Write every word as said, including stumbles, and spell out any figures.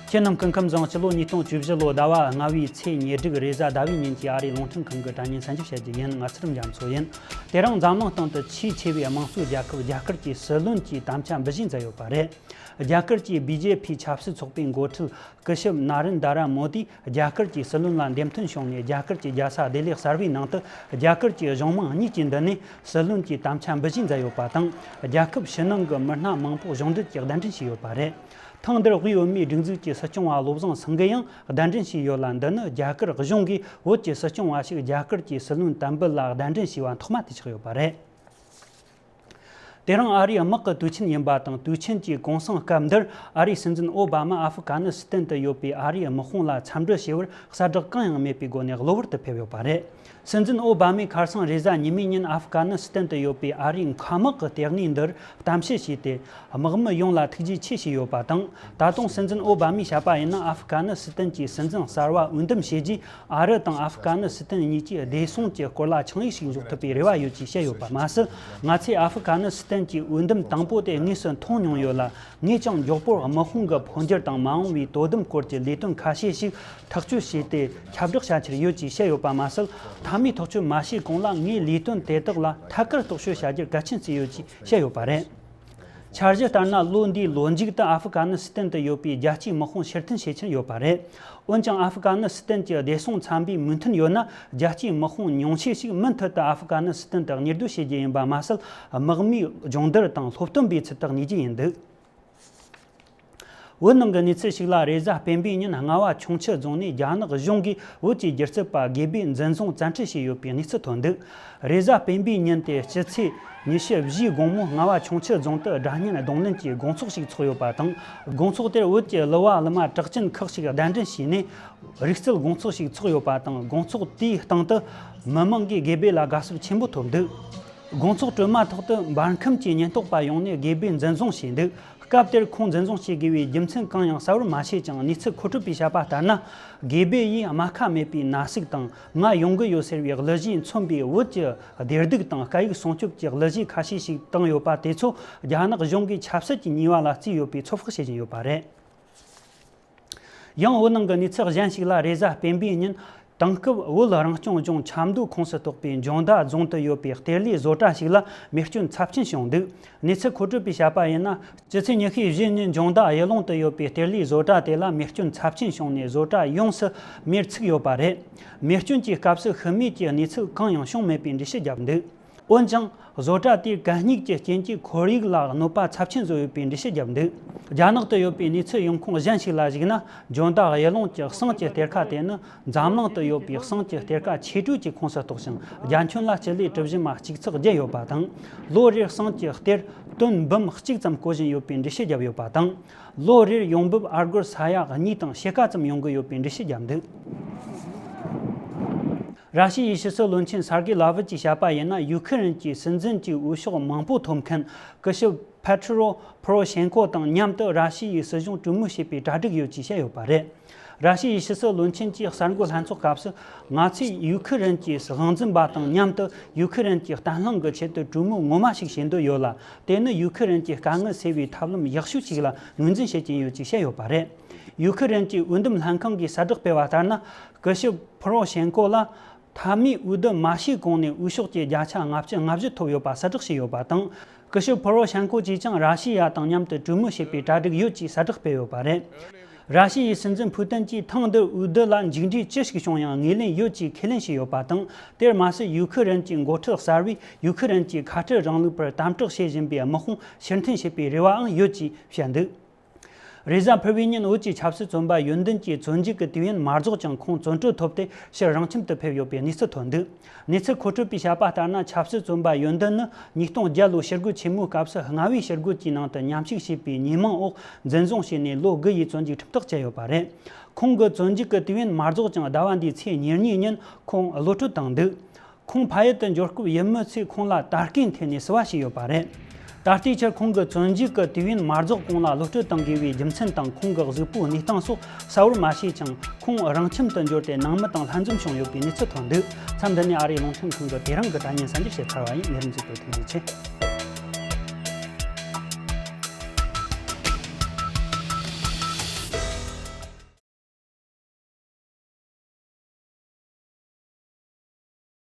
ཁྱེད་རྣམས་སྐུ་ཁམས་བཟང་། སྤྱི་ལོ་ཉིས་སྟོང་བཅུ་བཞི་ལོ་ཟླ་བ་ལྔ་བའི་ཚེས་ཉེར་དྲུག་རེས་གཟའ་ཟླ་བའི་ཉིན་གྱི་ཨ་རིའི་རླུང་འཕྲིན་ཁང་གི་དྲ་བརྙན་གསན་རྒྱབ་བྱ་རྒྱུ་ཡིན། ང་ཚུལ་ཁྲིམས་རྒྱ་མཚོ་ཡིན། དེ་རིང་འཛམ་གླིང་སྟེང་དུ་ཆེས་ཆེ་བའི་དམངས་གཙོའི་རྒྱལ་ཁབ་རྒྱ་གར་གྱི་སྲིད་བློན་གྱི་དམ་བཅའ་འབུལ་བཞེས་མཛད་ཡོད་པ་རེད། རྒྱ་གར་གྱི་བི་ཇེ་ཕི་ཆབ་སྲིད་ཚོགས་པའི་འགོ་ཁྲིད་སྐུ་ཞབས་ན་རེན་དྲ་མོ་དིས་རྒྱ་གར་གྱི་སྲིད་བློན་ལ་འདེམས་ཐོན་བྱུང་ནས། རྒྱ་གར་གྱི་རྒྱལ་ས་བདེ་ལེགས་གསར་བའི་ནང་དུ་རྒྱ་གར་གྱི་གཞུང་མང་གཉིས་ཀྱི་མདུན་ནས་སྲིད་བློན་གྱི་དམ་བཅའ་འབུལ་བཞེས་མཛད་ཡོད་པ་དང་། རྒྱལ་ཁབ་ཕྱི་ནང་གི་མི་སྣ་མང་པོ་གཞུང་འབྲེལ་གྱིས་གདན་འདྲེན་བྱས་ཡོད་པ་རེད། ཐེངས་འདིར་དབུས་བོད་མིའི་སྒྲིག་འཛུགས་ཀྱི་སྲིད་སྐྱོང་བ་བློ་བཟང་སེང་གེ་ཡང་གདན་འདྲེན་བྱས་ཡོད་ལ། འདི་ནི་རྒྱ་གར་གཞུང་གིས་བོད་ཀྱི་སྲིད་སྐྱོང་བ་ཞིག་རྒྱ་གར་གྱི་སྲིད་བློན་དམ་འབུལ་ལ་གདན་འདྲེན་བྱས་པ་ཐོག་མ་དེ་ཆགས་ཡོད་པ་རེད། དེ་རིང་ཨ་རིའི་དམག་གི་དུས་ཆེན་ཡིན་པ་དང་། དུས་ཆེན་གྱི་གུང་སེང་སྐབས་འདིར་ཨ་རིའི་སྲིད་འཛིན་ཨོ་བྷ་མ་ཨ་ཧྥུ་ཀ་ནི་སི་ཐན་དུ་ཡོད་པའི་ཨ་རིའི་དམག་དཔུང་ལ་འཚམས་འདྲི་ཞུ་བར་གསལ་བསྒྲགས་གང་ཡང་མེད་པའི་སྒོ་ནས་གློ་བུར་དུ་ཕེབས་ཡོད་པ་རེད། སྲིད་འཛིན་ཨོ་བྷ་མས་ཁ་སང་རེས་གཟའ་ཉི་མའི་ཉིན་ཨ་ཧྥུ་ཀ་ནི་སི་ཐན་དུ་ཡོད་པའི་ཨ་རིའི་མཁའ་དམག་གི་ལྟེ་གནས་འདིར་གཏམ་བཤད་བྱས་ཏེ། དམག་མི་ཡོངས་ལ་ཐུགས་རྗེ་ཆེ་ཞུས་ཡོད་པ་དང་། ད་དུང་སྲིད་འཛིན་ཨོ་བྷ་མས་བཤད་པ་ཡིན་ན། ཨ་ཧྥུ་ཀ་ནི་སི་ཐན་གྱི་སྲིད་འཛིན་གསར་བ་འོས་འདེམས་བྱས་རྗེས། ཨ་རི་དང་ཨ་ཧྥུ་ཀ་ནི་སི་ཐན་གཉིས་ཀྱིས་བདེ་སྲུང་གི་སྐོར་ལ་ཆིངས་ཡིག་ཞིག་འཇོག་ཐུབ་པའི་རེ་བ་ཡོད་ཅེས་བཤད་ཡོད་པ་མ་ཟད། ང་ཚོས་ཨ་ཧྥུ་ཀ་ནི་སི་ཐན་གྱི་འོས་འདེམས་དང་པོ་དེ་དངོས་སུ་མཐོང་མྱོང་ཡོད་ལ། ངས་ཀྱང་མགྱོགས་པོར་དམག་དཔུང་གི་འཕོ་འགྱུར་དང་མ་འོངས་པའི་དོ་དམ་སྐོར་གྱི་ལས་དོན་ཁ་ཤས་ཤིག་ཐག་གཅོད་བྱས་ཏེ་ཁྱབ་བསྒྲགས་བྱ་འཆར་ཡོད་ཅེས་བཤད་ཡོད་པ་མ་ཟད། མཐའ་མའི་ཐག་གཅོད་མ་བྱས་གོང་ལ་ངས་ལས་དོན་དེ་དག་ལ་ཐད་ཀར་རྟོག་དཔྱོད་བྱ་རྒྱུར་གལ་ཆེན་བརྩིས་ཡོད་ཅེས་བཤད་ཡོད་པ་རེད། འཆར་གཞི་ལྟར་ན། ལོ་འདིའི་ལོ་མཇུག་ཏུ་ཨ་ཧྥུ་ཀ་ནི་སི་ཐན་དུ་ཡོད་པའི་རྒྱལ་སྤྱིའི་དམག་དཔུང་ཕྱིར་འཐེན་བྱེད་ཀྱིན་ཡོད་པ་རེད། འོན་ཀྱང་། ཨ་ཧྥུ་ཀ་ནི་སི་ཐན་གྱི་བདེ་སྲུང་འཚམ་པའི་མོས་མཐུན་ཡོད་ན། རྒྱལ་སྤྱིའི་དམག་དཔུང་ཉུང་ཤས་ཤིག་མུ་མཐུད་དུ་ཨ་ཧྥུ་ཀ་ནི་སི་ཐན་དུ་གཉེར་སྡོད་བྱེད་རྒྱུ་ཡིན་པ་མ་ཟད། དམག་མིའི་སྦྱོང་བརྡར་དང་སློབ་སྟོན་པའི་ཚུལ་དུ་གནས་རྒྱུ་ཡིན་འདུག་བོད་ནང་གི་གནས་ཚུལ་ཞིག་ལ། རེས་གཟའ་སྤེན་པའི་ཉིན་རྔ་བ་ཁྱུང་མཆུ་རྫོང་ནས་རྒྱ་ནག་གཞུང་གིས་བོད་ཀྱི་སྒྱུ་རྩལ་པ་དགེ་འབེ་འཛིན་བཟུང་བཙན་ཁྲིད་བྱས་ཡོད་པའི་གནས་ཚུལ་ཐོན་འདུག་རེས་གཟའ་སྤེན་པའི་ཉིན་ཏེ་སྤྱི་ཚེས་ཉི་ཤུ་བཞིའི་དགོང་མོ་རྔ་བ་ཁྱུང་མཆུ་རྫོང་དུ་སྒྲ་སྙན་རྡུང་ལེན་གྱི་དགོང་ཚོགས་ཤིག་ཚོགས་ཡོད་པ་དང་། དགོང་ཚོགས་དེར་བོད་ཀྱི་གླུ་བ་གླུ་མ་གྲགས་ཅན་ཁག་ཅིག་གདན་འདྲེན་བྱས་ནས་རིག་རྩལ་དགོང་ཚོགས་ཤིག་ཚོགས་ཡོད་པ་དང་། དགོང་ཚོགས་དེའི་སྟེང་དུ་མི་མང་གིས་དགེ་འབེ་ལ་དགའ་བསུ་ཆེན་པོ་ཐོབ་འདུག་དགོང་ཚོགས་གྲོལ་མ་ཐག་ཏུ་འབར་ཁམས་ཀྱི་ཉེན་རྟོག་པ་ཡོང་ནས་དགེ་འབེ་འཛིན་བཟུང་བྱས་འདུག་སྐབས་དེར་ཁོང་འཛིན་བཟུང་བྱེད་དགོས་པའི་རྒྱུ་མཚན་གང་ཡང་གསལ་བོར་མ་ཤེས་ཀྱང་། གནས་ཚུལ་མཁོ་སྤྲོད་པས་བཤད་པ་ལྟར་ན། དགེ་འབེ་ཡིས་རྨ་ཁ་མེད་པའི་ན་ཟུག་དང་། ང་ཡོང་གི་ཡོད་ཟེར་བའི་གླུ་གཞས་མཚོན་པའི་བོད་ཀྱི་བདེ་སྡུག་དང་སྐད་ཡིག་སྲུང་སྐྱོབ་ཀྱི་གླུ་གཞས་ཁ་ཤས་ཤིག་བཏང་ཡོད་པ་དེ་ཚོ་རྒྱ་ནག་གཞུང་གིས་ཆབ་སྲིད་ཀྱི་ཉེས་པ་ལ་བརྩིས་ཡོད་པའི་ཚོད་དཔག་བྱེད་བཞིན་ཡོད་པ་རེད། ཡང་བོད་ནང་གི་གནས་ཚུལ་གཞན་ཞིག་ལ། རེས་གཟའ་སྤེན་པའི་ཉིན། དེང་སྐབས་བོད་རང་སྐྱོང་ལྗོངས་ཆབ་མདོ་ཁོངས་སུ་གཏོགས་པའི་འཇོ་མདའ་རྫོང་དུ་ཡོད་པའི་གཏེར་ལས་བཟོ་གྲྭ་ཞིག་ལ་མེ་སྐྱོན་ཚབས་ཆེན་བྱུང་འདུག་གནས་ཚུལ་མཁོ་སྤྲོད་པས་བཤད་པ་ཡིན་ན། སྤྱི་ཚེས་ཉི་ཤུ་བཞི་ཉིན་འཇོ་མདའ་གཡུ་ལུང་དུ་ཡོད་པའི་གཏེར་ལས་བཟོ་གྲྭ་དེ་ལ་མེ་སྐྱོན་ཚབས་ཆེན་བྱུང་ནས། བཟོ་གྲྭ་ཡོངས་སུ་མེར་ཚིག་ཡོད་པ་རེད། མེ་སྐྱོན་གྱི་སྐབས་སུ་ཤི་རྨས་ཀྱི་གནས་ཚུལ་གང་ཡང་བྱུང་མེད་པའི་འགྲེལ་བཤད་བརྒྱབ་འདུག་འོན་ཀྱང་། བཟོ་གྲྭ་དེས་གད་སྙིགས་ཀྱི་རྐྱེན་གྱིས་ཁོར་ཡུག་ལ་གནོད་པ་ཚབས་ཆེན་བཟོ་ཡོད་པའི་འགྲེལ་བཤད་བརྒྱབ་འདུག་རྒྱ་ནག་ཏུ་ཡོད་པའི་གནས་ཚུལ་ཡོང་ཁུངས་གཞན་ཞིག་ལ་གཞིགས་ན། འཇོ་མདའ་གཡུ་ལུང་གི་ཟངས་ཀྱི་གཏེར་ཁ་དེ་ནི་འཛམ་གླིང་དུ་ཡོད་པའི་ཟངས་ཀྱི་གཏེར་ཁ་ཆེ་གྲས་ཀྱི་ཁོངས་སུ་གཏོགས་ཤིང་། རྒྱ་ཁྱོན་ལ་སྤྱི་ལེ་གྲུ་བཞི་མ་གཅིག་ཚེག་བརྒྱད་ཡོད་པ་དང་། ལོ་རེར་ཟངས་ཀྱི་གཏེར་ཏོན་འབུམ་གཅིག་ཙམ་བརྐོ་བཞིན་ཡོད་པའི་འགྲེལ་བཤད་བརྒྱབ་ཡོད་པ་དང་། ལོ་རེར་ཡོང་འབབ་ཨ་སྒོར་ས་ཡ་གཉིས་དང་ཕྱེད་ཀ་ཙམ་ཡོང་གི་ཡོད་པའི་འགྲེལ་བཤད་བརྒྱབ་འདུག་ར་ཤི་ཡའི་ཕྱི་སྲིད་བློན་ཆེན་སར་གི་ལ་ཝིད་ཀྱིས་བཤད་པ་ཡིན་ན། ཡུ་ཁི་རན་གྱི་སྲིད་འཛིན་གྱི་འོས་ཤོག་མང་པོ་ཐོབ་མཁན་སྐུ་ཞབས་ཕེ་ཏྲོ་པོ་རོ་ཤེན་ཀོ་དང་མཉམ་དུ་ར་ཤི་ཡའི་སྲིད་གཞུང་གྲོས་མོལ་བྱེད་པའི་གྲ་སྒྲིག་ཡོད་ཅེས་བཤད་ཡོད་པ་རེད། ར་ཤི་ཡའི་ཕྱི་སྲིད་བློན་ཆེན་གྱིས་གསར་འགོད་ལྷན་ཚོགས་སྐབས་སུ། ང་ཚོས་ཡུ་ཁི་རན་གྱི་དབང་འཛིན་པ་དང་མཉམ་དུ་ཡུ་ཁི་རན་གྱི་བརྟན་ལྷིང་གི་ཆེད་དུ་གྲོས་མོལ་ངོ་མ་ཞིག་བྱེད་འདོད་ཡོད་ལ། དེ་ནི་ཡུ་ཁི་རན་གྱི་དཀའ་ངལ་སེལ་བའི་ཐབས་ལམ་ཡག་ཤོས་ཤིག་ལ་ངོས་འཛིན་བྱེད་ཀྱིན་ཡོད་ཅེས་བཤད་ཡོད་པ་རེད། ཡུ་ཁི་རན་གྱི་འོས་འདེམས་ལྷན་ཁང་གིས་གསལ་བསྒྲགས་སྤེལ་བ་ལྟར་ན། སྐུ་ཞབས་ཕོ་རོ་ཤེན་ཀོ་ལ་མཐའ་མའི་འོས་བསྡུ་མ་བྱས་གོང་ནས་འོས་ཤོག་གི་བརྒྱ་ཆ་ལྔ་བཅུ་ང་བཞི་ཐོབ་ཡོད་པ་གསལ་བསྒྲགས་བྱས་ཡོད་པ་དང་། སྐུ་ཞབས་ཕོ་རོ་ཤེན་ཀོ་གྱིས་ཀྱང་ར་ཤི་ཡ་དང་མཉམ་དུ་གྲོས་མོལ་བྱེད་པའི་གྲ་སྒྲིག་ཡོད་ཅེས་གསལ་བསྒྲགས་སྤེལ་ཡོད་པ་རེད། ར་ཤི་ཡའི་སྲིད་འཛིན་ཕུ་ཏིན་གྱིས་ཐེངས་འདིར་འོས་བསྡུ་ལ་མཇུག་འབྲས་ཅི་ཞིག་བྱུང་ཡང་ངོས་ལེན་ཡོད་ཅེས་ཁས་ལེན་བྱས་ཡོད་པ་དང་། དེར་མ་ཟད། ཡུ་ཁི་རན་གྱི་འགོ་ཁྲིད་གསར་བས་ཡུ་ཁི་རན་གྱི་ཁ་བྲལ་རིང་ལུགས་པར་དམ་དྲག་བྱེད་བཞིན་པའི་དམག་དཔུང་ཕྱིར་འཐེན་བྱེད་པའི་རེ་བའང་ཡོད་ཅེས་བཤད་འདུག་རེས་གཟའ་ཕུར་བུའི་ཉིན་བོད་ཀྱི་ཆབ་སྲིད་བཙོན་པ་ཡོན་ཏན་གྱིས་བཙོན་འཇུག་གི་དུས་ཡུན་མ་རྫོགས་ཀྱང་ཁོང་བཙོན་གྲོལ་ཐོབ་སྟེ་ཕྱིར་རང་ཁྱིམ་དུ་ཕེབས་ཡོད་པའི་གནས་ཚུལ་ཐོན་འདུག་གནས་ཚུལ་མཁོ་སྤྲོད་པས་བཤད་པ་ལྟར་ན། ཆབ་སྲིད་བཙོན་པ་ཡོན་ཏན་ནི་ཉིས་སྟོང་བརྒྱད་ལོའི་ཞི་རྒོལ་ཆེན་མོའི་སྐབས་སུ་རྔ་བའི་ཞི་རྒོལ་གྱི་ནང་དུ་མཉམ་ཞུགས་བྱས་པའི་ཉེས་མིང་འོག་འཛིན་བཟུང་བྱས་ནས་ལོ་དགུ་ཡི་བཙོན་འཇུག་ཁྲིམས་ཐག་བཅད་ཡོད་པ་རེད། ཁོང་གི་བཙོན་འཇུག་གི་དུས་ཡུན་མ་རྫོགས་ཀྱང་ཟླ་བ་འདིའི་ཚེས་ཉེར་གཉིས་ཉིན་ཁོང་གློད་གྲོལ་བཏང་འདུག་ཁོང་ཕ་ཡུལ་དུ་འབྱོར་སྐབས་ཡུལ་མི་ཚོས་ཁོང་ལ་ད་སྐད་འཐེན་ནས་བསུ་བ་ཞུས་ཡོད་པ་རེད། ད་ལྟའི་ཆར་ཁོང་གི་བཙོན་འཇུག་གི་དུས་ཡུན་མ་རྫོགས་གོང་ལ་གློད་གྲོལ་གཏང་དགོས་པའི་རྒྱུ་མཚན་དང་ཁོང་གི་གཟུགས་པོའི་གནས་སྟངས་སོགས་གསལ་བོར་མ་ཤེས་ཀྱང་། ཁོང་རང་ཁྱིམ་དུ་འབྱོར་ཏེ་ནང་མི་དང་ལྷན་འཛོམས་བྱུང་ཡོད་པའི་གནས་ཚུལ་ཐོན་འདུག་མཚམས་འདི་ནས་ཨ་རིའི་རླུང་འཕྲིན་ཁང་གི་དེ་རིང་གི་དྲ་བརྙན་གསན་རྒྱབ་བྱས་ཚར་བ་ཡིན། ལས་རིམ་གཟིགས་པར་ཐུགས་རྗེ་ཆེ།